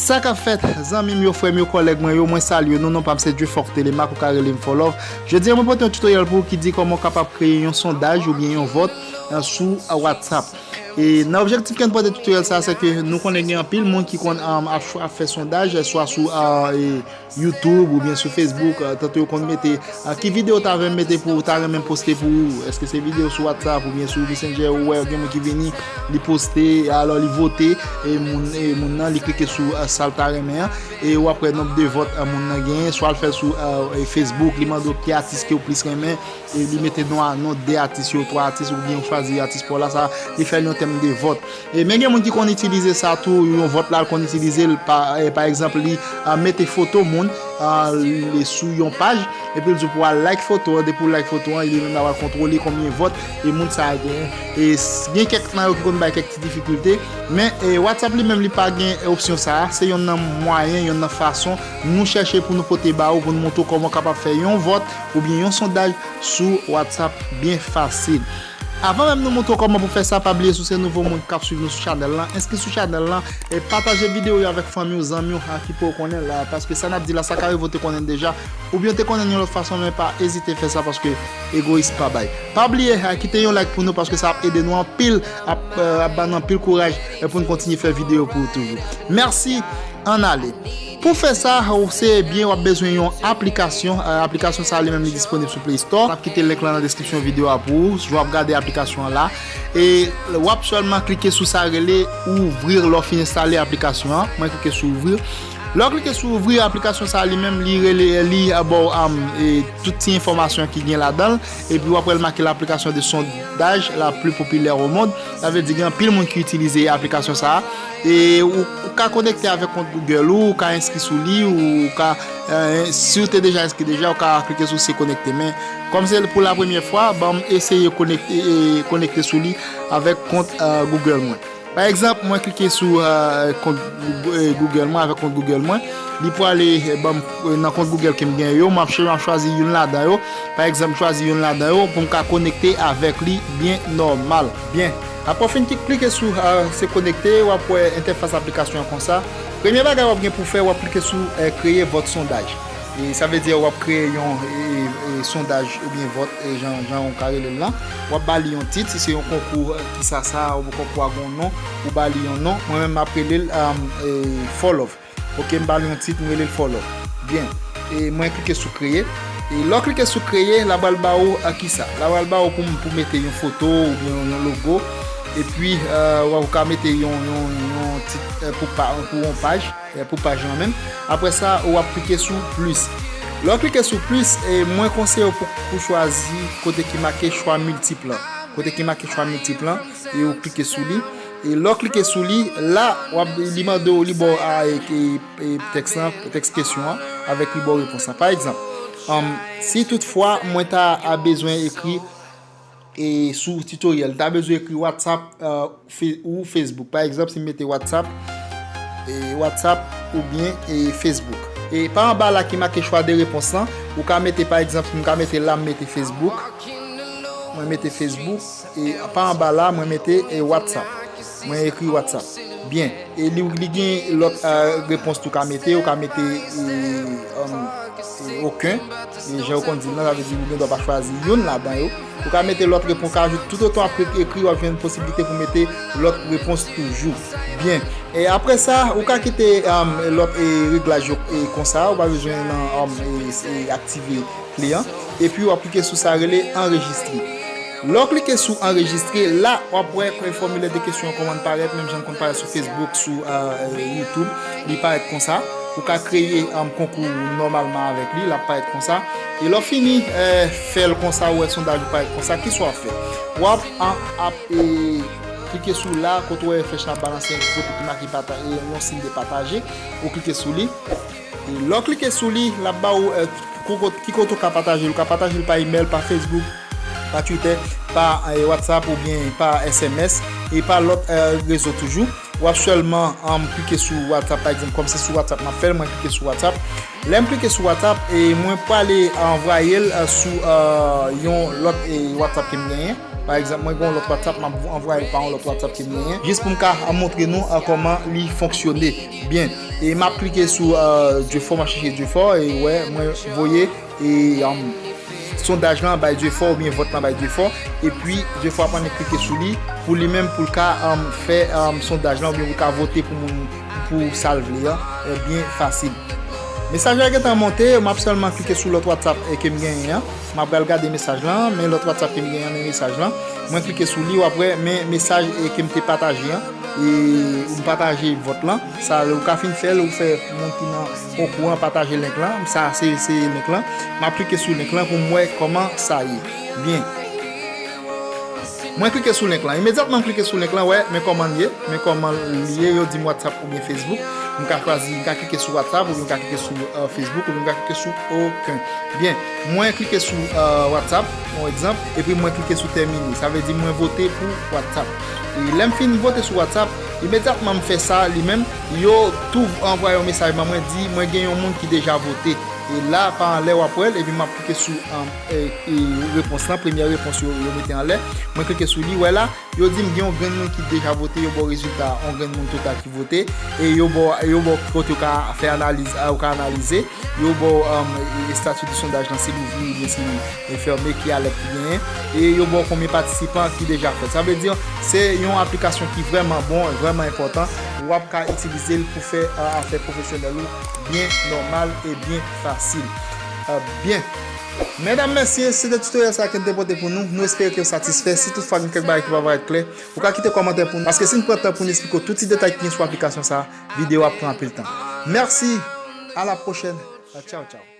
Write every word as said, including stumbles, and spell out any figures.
Sa k ap fèt, zanmi m yo, frè m yo, kòlèg mwen yo, mwen salye nou, non pa m se Dieufort Telemaque, ou ka rele m Fò Love. Jodi a, mwen pote yon tutorial pou ou ki di kòman w kapab kreye yon sondaj oubyen yon vòt, eh, sou, eh, WhatsApp. E nan objektif ke n pote tutorial sa, se ke nou konnen gen anpil moun ki konn, eh, ap, ap fè sondaj, eh, swa sou, eh, e, YouTube oubyen sou Facebook, eh, tanto yo konn mete, eh, ki videyo w ta renmen mete pou, w ta renmen poste pou ou? Èske se videyo sou WhatsApp oubyen sou Messenger, ou wè gen moun ki vini, li poste, alò li vote, e moun, e moun nan, li klike sou, eh, sa l ta renmen an, e w ap wè nonb de vòt, eh, moun nan genyen, swa l fè l sou, eh, Facebook, li mande w ki atis ke w plis renmen, e li mete non a, non de atis yo, twa atis, oubyen ou chwazi atis pa w la, sa, li fè l yon tèm de vòt. E men gen moun ki konn itilize sa tou, yon vòt la, l konn itilize l pa, eh, pa egzanp, li, ah, mete foto moun, ah, li sou yon paj, epi l di w pou al like foto an, depi w like foto an, li menm l ap al kontwole konbyen vòt, e moun sa a genyen. E s-, gen kèk nan yo ki konn bay kèk ti difikilte, men, eh, WhatsApp li menm li pa gen opsyon sa a, se yonn nan mwayen, yonn nan fason nou chèche pou nou pote ba ou, pou nou montre w kòman w kapab fè yon vòt oubyen yon sondaj sou WhatsApp byen fasil. Avan menm nou montre w kòman pou fè sa, pa bliye si w se nouvo moun k ap swiv nou sou chanèl lan, enskri sou chanèl lan e pataje videyo yo avèk fanmi w, zanmi w, a ki poko konnen la, paske sa n ap di la, sa ka rive w te konnen l deja, oubyen w te konnen l yon lòt fason, men pa ezite fè sa paske egoyis pa bay. Pa bliye, a, kite yon like pou nou paske sa ap ede nou anpil, ap, eh, ap ba n anpil kouraj, eh, pou n kontinye fè videyo pou ou toujou. Mèsi. Ann ale. Pou fè sa, ou se byen w ap bezwen yon aplikasyon. Eh, aplikasyon sa a li menm li disponib sou Play Store. M ap kite link lan nan deskripsyon videyo a pou ou. Jan w ap gade aplikasyon an la. E w ap sèlman klike sou sa rele ouvrir lè w fin enstale aplikasyon an. Mwen klike sou ouvrir. Lè w klike sou ouvrir aplikasyon sa a li menm, li rele, li, eh, ba w, am, e, tout ti enfòmasyon ki gen ladan l. Epi w ap wè l make l'application de sondage la plus populaire au monde. Sa vle di gen anpil moun ki itilize aplikasyon sa a. E ou, ou ka konekte avèk kont Google ou, ou ka enskri sou li, ou ka, eh, si w te deja enskri deja, ou ka klike sou se konekte. Men, kòm se pou la premyè fwa, ban m eseye konekte, e, konekte sou li avèk kont, eh, Google mwen. Pa egzanp, mwen klike sou, eh, kont Goo-, eh, Google mwen, avèk kont Google mwen. Li pwale, eh, ban m, eh, nan kont Google ke m gen yo, m ap chè-, m ap chwazi youn ladan yo. Pa egzanp, m chwazi youn ladan yo pou m ka konekte avèk li byen nòmal. Byen. Apre w fin ki-, klike sou, ah, se konekte, w ap wè entèfas aplikasyon an konsa. Premye bagay w ap gen pou fè, w ap klike sou, eh, kreye vòt sondaj. E sa vle di w ap kreye yon, e, e, sondaj oubyen vòt, e, jan, jan w ka rele l lan. W ap ba li yon tit, si se yon konkou, eh, kisasa, ou konkou a gen yon non, ou ba li yon non. Mwen menm, m ap rele l, am, e, Fò Love. Ok, m ba li yon tit, m rele l Fò Love. Byen. E mwen klike sou kreye. E lè w klike sou kreye, l ap al ba ou, a, kisa? L ap al ba ou pou, pou mete yon foto oubyen yon logo. Epi, eh, w, ou ka mete yon, yon, yon tit, eh, pou pa, pou yon paj, eh, pou paj lan menm. Apre sa, w ap klike sou plis. Lè w klike sou plis, e mwen konseye w pou, pou chwazi kote ki make chwa miltip lan. Kote ki make chwa miltip lan, e w klike sou li. E lè w klike sou li, la, w ap, li mande w, li ba w, a, e, e, e, tèks lan, tèks kesyon an, avèk li ba w repons lan. Pa egzanp, um, si toutfwa mwen ta a bezwen ekri, e, sou tutorial, ta bezwen ekri WhatsApp, uh, Fe-, ou Facebook. Pa egzanp, si m mete WhatsApp, e, WhatsApp oubyen, e, Facebook. E pa anba la ki make chwa de repons lan, ou ka mete, pa egzanp, si m ka mete la, m mete Facebook. Mwen mete Facebook. E pa anba la, mwen mete, e, WhatsApp. Mwen ekri WhatsApp. Byen. E li, li gen lòt, e, repons tou ka mete. Ou ka mete, e, um, e, oken. E jan yo konn di l lan, sa vle di ou gen dwa pa chwazi youn ladan yo. Ou ka mete lòt repons, ou ka ajoute toutotan w ap ekri, w ap jwenn posiblite pou mete lòt repons toujou. Byen. E apre sa, ou ka kite, um, lòt, e, reglaj yo, e, konsa, ou pa bezwen nan, um, e, e, aktive kle an. Epi w ap klike sou sa rele anrejistre. Lè w klike sou anrejistre, la, w ap wè fòmilè de kesyon an kòman l parèt, menm jan l konn parèt sou Facebook, sou, e, YouTube, li parèt konsa. Ou ka kreye, um, konkou nòmalman avèk li, l ap parèt konsa. E lè w fini, e, fè l konsa, ou wè sondaj ou parèt konsa, kisa w ap fè? W ap, an, ap, e, klike sou la, kote w wè flèch la balanse, kote ki make pata-, e, yon siy de pataje, ou klike sou li. E lè w klike sou li, l ap ba ou, e, ko-, ko-, ki kote w ka pataje l. Ou ka pataje l pa imèl, pa Facebook, pa Twitter, pa, e, WhatsApp oubyen pa S M S, e pa lòt, e, rezo toujou. W ap sèlman, um, klike sou WhatsApp, pa egzanp, kòm se sou WhatsApp m ap fè l, mwen klike sou WhatsApp. Lè m klike sou WhatsApp, e mwen prale anvwaye l, uh, sou, uh, yon lòt, e, WhatsApp ke m genyen. Pa egzanp, mwen gen yon lòt WhatsApp, m ap anvwaye l pa yon lòt WhatsApp ke m genyen. Jis pou m ka, uh, montre nou, uh, kòman li fonksyone byen. E m ap klike sou, uh, Dieufort, m ap chèche Dieufort, e wè, mwen voye e, um, sondaj lan bay Dieufort oubyen vòt lan bay Dieufort, epi Dieufort ap annik klike sou li pou li menm pou l ka, um, fè, um, sondaj lan oubyen pou l ka vote pou moun, pou sa l vle an, e, byen fasil. Mesaj la gentan monte, m ap sèlman klike sou lòt WhatsApp, e, ke m genyen an. M ap pral gade mesaj lan, men lòt WhatsApp ke m genyen an, men mesaj lan. Mwen klike sou li, w ap wè, men mesaj, e, ke m te pataje an. E, ou pataje vòt lan. Sa, ou ka fin fè l, ou fè moun ki nan okouran pataje link lan. Sa, se, se link lan. M ap klike sou link lan pou m wè kòman sa ye. Byen. Mwen klike sou link lan. Imedyatman m klike sou link lan, wè, men kòman l ye, men kòman l ye, yo di m WhatsApp oubyen Facebook. M ka chwazi, m ka klike sou WhatsApp, oubyen m ka klike sou, euh, Facebook, oubyen m ka klike sou okenn. Byen, mwen klike sou, euh, WhatsApp, yon egzanp, epi mwen klike sou tèmine. Sa vle di mwen vote pou WhatsApp. E lè m fin vote sou WhatsApp, imedyatman m fè sa li menm, yo tou anvwaye yon mesaj ban mwen di mwen gen yon moun ki deja vote. E la, pa anlè w ap wè l, epi m ap klike sou, um, e, e, repons lan, premyè repons yo, yo mete anlè. Mwen klike sou li, wè la, yo di m gen yon grenn moun ki deja vote, yo ba w rezilta yon grenn moun total ki vote, e yo ba w, yo ba w kote w ka fè analiz, a, ou ka analize, yo ba w, um, e, estati de sondaj lan, si l ouvri oubyen si l e fèmen, ki alèt ki genyen, e yo ba w konbyen patisipan ki deja fèt. Sa vle di, se yon aplikasyon ki vrèman bon, vrèman enpòtan. W ap ka itilize l pou fè, a, afè pwofesyonèl ou byen nòmal e byen fasil. A, byen. Medam, mesye, se te tutorial sa ke n te pote pou nou. Nou espere ke w satisfè. Si toutfwa gen kèk bagay ki pa parèt klè, ou ka kite kòmantè pou nou. Paske si n pran tan pou n esplike w tout ti detay ki gen sou aplikasyon sa, videyo ap pran anpil tan. Mèsi, a la pwochèn. Tchaw, tchaw.